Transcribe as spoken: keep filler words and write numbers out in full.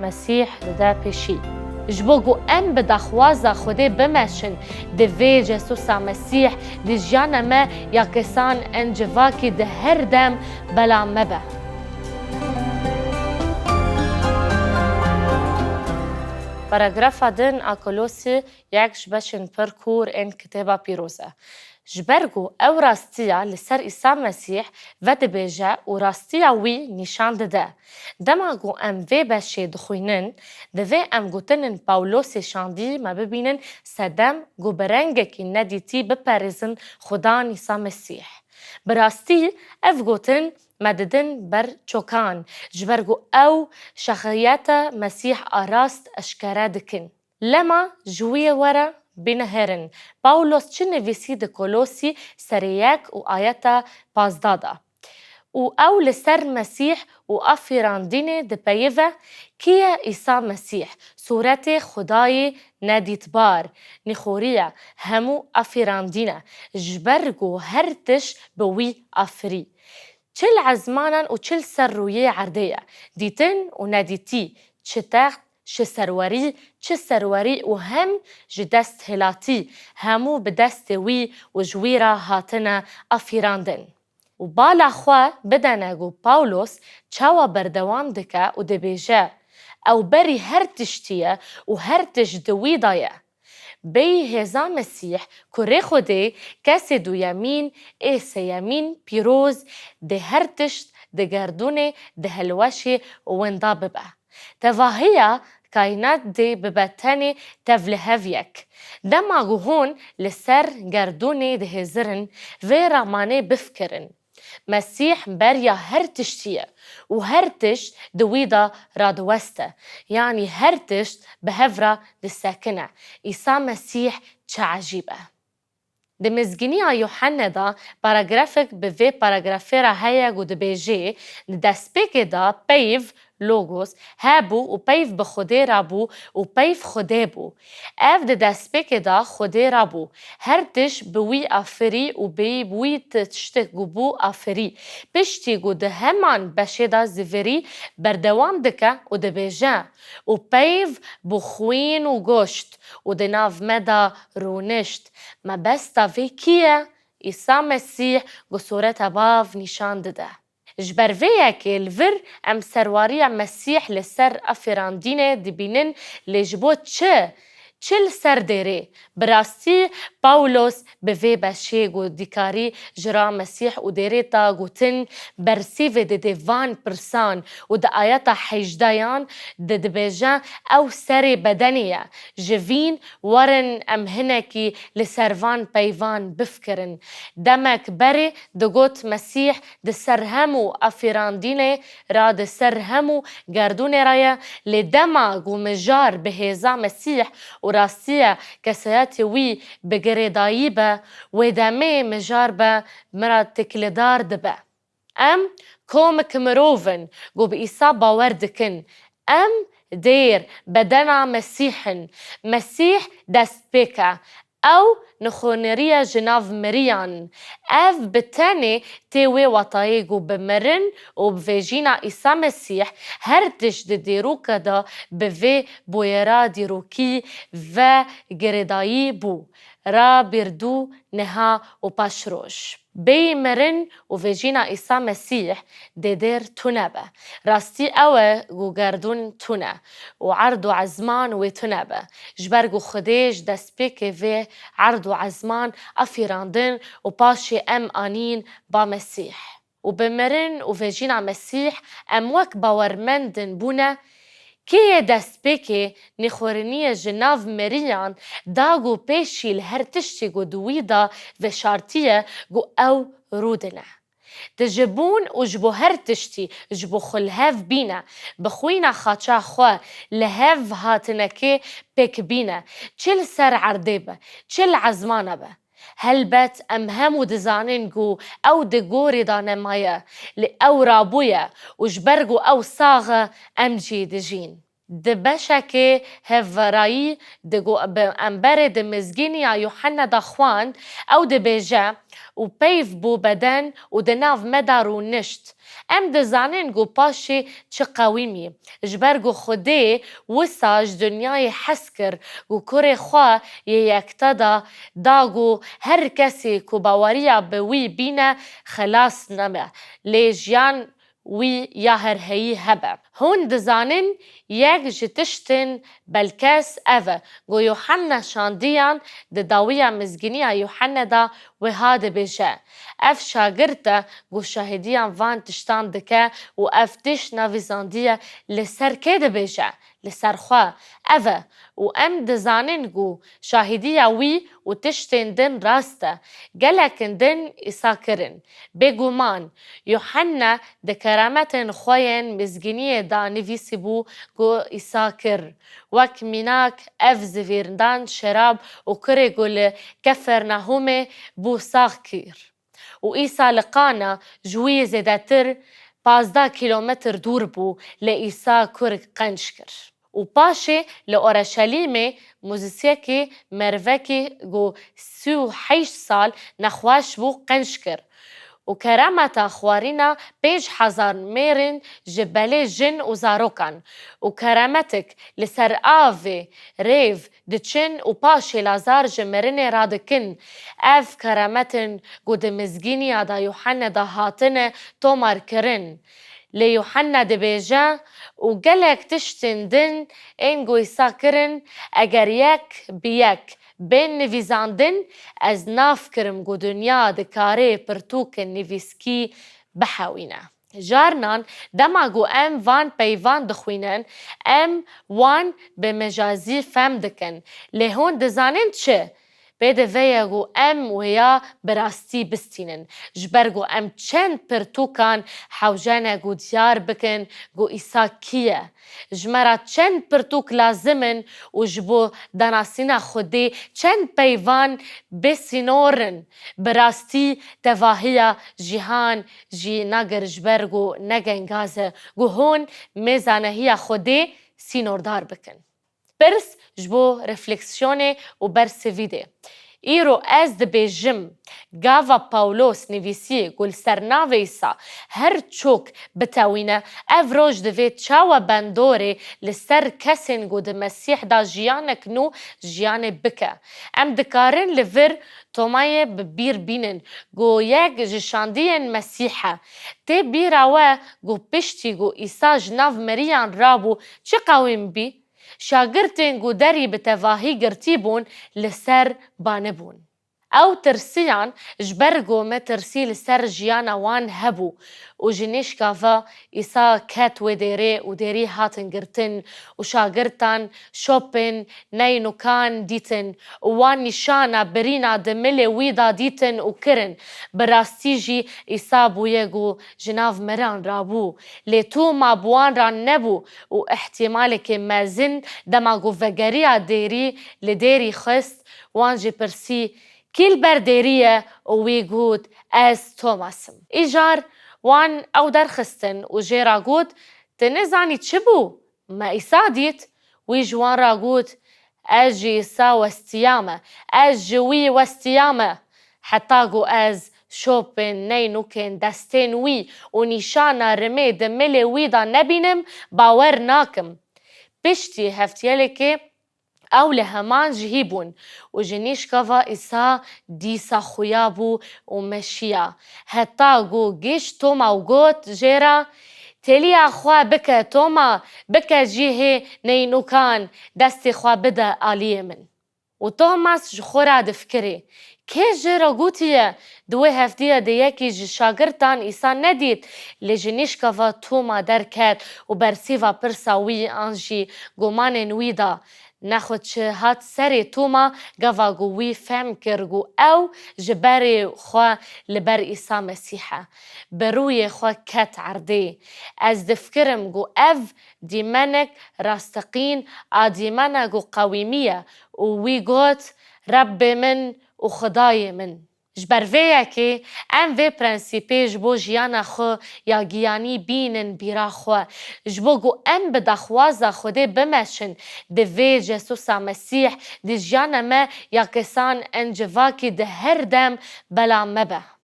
Mesîh dide pêşî. Ji bo ku em bi daxwaza Xwedê bimeşin, divê Cesûsa Mesîh di jiyana me ya kesan en civakî di her dem bela me be. Paragrafa din a Kolosî yek ji beşên pir kûr ên Kitêba Pîroz e. Ji ber ku ew rastiya li ser Îsa Mesîh vedibêje û rastiya wî nîşan dide. Dema ku em vê beşê dixwînin, divê em gotinên Pawlosê şandî me bibînin sedem ku bi rengekî nedîtî biperêzin Xudan Îsa Mesîh. Bi rastî ev gotin me didin ber çokan, ji ber ku ew şexsiyeta Mesîh a rast eşkere dikin. Lema ji wî were binihêrin, Pawlos çi nivîsî di Kolosî serê yek û ayeta pazdeh de. Û ew li ser Mesîh û afirandinê dipeyive, kî ye Îsa Mesîh, sûretê Xwedayê nedîtbar, nîxorî ye, hemû afirandin e, ji ber ku her tişt bi wî afirî. Çi li ezmanan û çi li ser rûyê erdê ye, dîtin û nedîtî, çi text, çi serwerî, çi serwerî û hem ji dest hilatî, hemû bi destê wî û ji wî re hatine afirandin. Û bala xwe bidene ku Pawlos çawa berdewam dike û dibêje, ew berî her tiştî ye û her tişt di wî de ye. Bêyî hêza Mesîh, kurê Xwedê, kesê duyemîn, ê sêyemîn, pîroz, dê her tişt di gerdûnê, di hilweşê winda bibe. Tevahiya kaînatê bibe tenê tevliheviyek. Dema ku hûn li ser gerdûnê dihêzirin, vê ramanê bifikirin. Mesîh beriya her tiştî ye û her tişt di wî de radiweste, yanî her tişt bi hev re disekine. Îsa Mesîh çi ecîb e! Di Mizgîniya Yohanne de paragrafek bi vê paragrafê re heye ku dibêje, di destpêkê de peyv, Logos, hebû û peyv bi Xwedê re bû û peyv Xwedê bû. Ev di destpêkê de Xwedê re bû. Her tişt bi wî afirî û bêyî wî tiştek ku bû afirî. Piştî ku di heman beşê de zivirî, berdewam dike û dibêje, û peyv bû xwîn û goşt û di nav me de rûnişt. Mebesta vê kî ye? Îsa Mesîh ku sûreta Bav nîşan dide. Ji ber vê yekê li vir em serwariya Mesîh li ser afirandinê dibînin, lê ji bo çi? Çi li ser dêrê? Bi rastî Pawlos bi vê beşê ku dikarî ji ra Mesîh û dêrê ta gotin, bersîvê dide van pirsan û di ayeta hejdeyan de dibêje, ew serê bedenê ye. Ji vîn werin em hinekî li ser van peyvan bifikirin. Demek berê digot Mesîh di ser hemû afirandinê re, di ser hemû gerdûnê re ye, lê dema ku mijar bi hêza Mesîh û rastiya kesayetê wî bi girêdayî be, wê demê mijar be min re tiklidar dibe. Em komik mirov in ku bi Îsa bawer dikin. Em dêr, bedena Mesîh in. Mesîh destpêk e. Ew nixoneriye ji nav miriyan. Ev bi tenê tê wê watayê ku bi mirin û bi vejîna Îsa Mesîh her tişt di dîroka de bi vê bûyera dîrokî ve girêdayî bû. Ra bîrdû niha û paşroj. Bêyî mirin û vejîna Îsa Mesîh dê dêr tune be. Rastî ew e ku gerdûn tune û erd û ezman wê tune be. Ji ber ku Xwedê ji destpêkê vê erd û ezman afirandin û paşê em anîn ba Mesîh. Û bi mirin û vejîna Mesîh em wek bawermendin bûne, kê yê destpêkê nêxoriniyê ji nav meriyan da ku pêşî li her tiştî ku di wî de veşartiye ku ew rûdine. Di ji bûn û ji bo her tiştî, ji bo xwe li hev bîne, bi xwîna xaça xwe li hev hatinekê pêk bîne, çi li ser erdê be, çi li ezmana be. Helbet em hemû dizanin ku ew di gorê de nemaye, lê ew rabûye û ji ber ku ew sax e, em jî dijîn. Di beşekê hevverayî de ku bi em berê di mizgîniya Yuhenne de xwend, ew dibêje, û peyv bû beden û di nav me de rûnişt. Em dizanin ku paşê çi qewimî, ji ber ku Xwedê wisa ji dinyayê hez kir ku kurê xwe yê yekte da, da ku her kesê ku baweriya bi wî bîne xelas nebe, lê jiyan wî ya herheyî hebe. Hûn dizanin yek ji tiştên belkes ev e ku Yuhanna şandiyan di dawiya mizgîniya Yuhanne de wiha dibêje, ev şagirt e ku şahîdiyan van tiştan dike û ev tişt navîzandiye li ser kê dibêje? Li ser xwe. Ev e û em dizanin ku şahîdiya wî û tiştên din rast e. Gelek din Îsa kirin. Bêguman, Yuhanna di kerametên xwe yên mizgîniyê de nivîsîbû ku Îsa kir. Wek mînak, ev zivîndan şerab û kurê ku li Kefernahûmê bû sax kir. Û Îsa li Qana ji wî zêdetir pazdeh kîlometr dûr bû, lê Îsa kur qenc kir. Û paşê li Oreşelîmê mûzisyekî merivekî ku sî û heşt sal nexweş bû qenc kir. Û kerameta xwarîna pênc hezar mêrên ji belê jin û zarokan û kerametik li ser avê rêv diçin û paşê Lazar ji mirinê radikin. Ev kerametin ku di mizgîniya da Yuhanne de hatine tomar kirin. Lê Yuhanne dibêje, û gelek tiştên din ên ku Îsa kirin, eger yek bi yek bên nivîzandin, ez nav kirim ku dinya dikarê pirtûkên nivîskî bihewîne. Carinan dema ku em van peyvan dixwînin, em wan bi mecazî fehm dikin. Lê hûn dizanin çi? Pêdive ye ku em wêya bi rastî bistînin, ji ber ku em çend pirtûkan hewce ne ku diyar bikin ku Îsa kî ye. Ji me re çend pirtûk lazim in û ji bo danasîna Xwedê çend peyvan bêsînor in. Bi rastî tevahiya cîhan jî nagir ji ber ku ne gengaz e, ku hûn mêzanehiya Xwedê sînordar bikin. Pirs ji bo refleksiyonê û bersivîdê. Îro ez dibêjim, gava Pawlos nivîsî ku li ser navê Îsa her çok bitewîne, ev roj divê çawa bandorê li ser kesên ku di Mesîh de jiyanek nû jiyanê bike. Em dikarin li vir Tomayê bi bîr bînin ku yek ji şandiyên Mesîh e. Tê bîra we ku piştî ku Îsa ji nav meriyan rabû çi qewîm bî? Şagirtên ku derî bi tevahî girtî bûn, li ser banibûn. Ew tirsiyan ji ber ku metirsî li ser jiyana wan hebû û ji nîşka ve Îsa ket wê dêrê û dêrî hatin girtin û şagirtan şopên neynukan dîtin û wan nîşana birîna di milê wî de dîtin û kirin. Bi rastî jî Îsa bûye ku ji nav miran rabû. Lê Toma bi wan re nebû û îhtîmalekê mezin dema ku vegeriya dêrî li dêrî xist, wan jî pirsî, kî li ber dêrî ye? Û wî got, ez Tomas im. Îcar wan ew derxistin û jê re got, tu nizanî çi bû? Me Îsa dît. Wî ji wan re got, ez ji Îsa westiya me, ez ji wî westiya me. Heta ku ez şopên neynûkên destên wî û nîşana rimê di milê wî de nebînim, bawer nakim. Piştî heftiyelekê ew li heman cihî bûn û ji nîşka ve Îsa dîsa xuya bû û meşiya. Heta ku gihîşt Toma û got jê re, têliya xwe bike Toma, bike cihê neynûkan, destê xwe bide aliyê min. Û Tomas ji xwe re difikirê, kê jê re gotiye? Di wê heftiye de yekî ji şagirtan Îsa nedît, lê ji nîşka ve Toma derket û bersîva pirsa wî an jî gumanên wî da. Nexwe çi hat serê Toma gava ku wî fehm kir ku ew ji berê xwe li ber Îsa Mesîh e. Bi rûyê xwe ket erdê. Ez difikirim ku ev dîmenek rasteqîn a dîmena ku qewîmî ye û wî got, Rebbê min û Xwedayê min. Ji ber vê yekê em vê prensîpê ji bo jiyana xwe ya giyanî bînin bîra xwe. Ji bo ku em bi daxwaza Xwedê bimeşin, divê Cesûsa Mesîh di jiyana me ya kesan en civakî di her dem bela me be.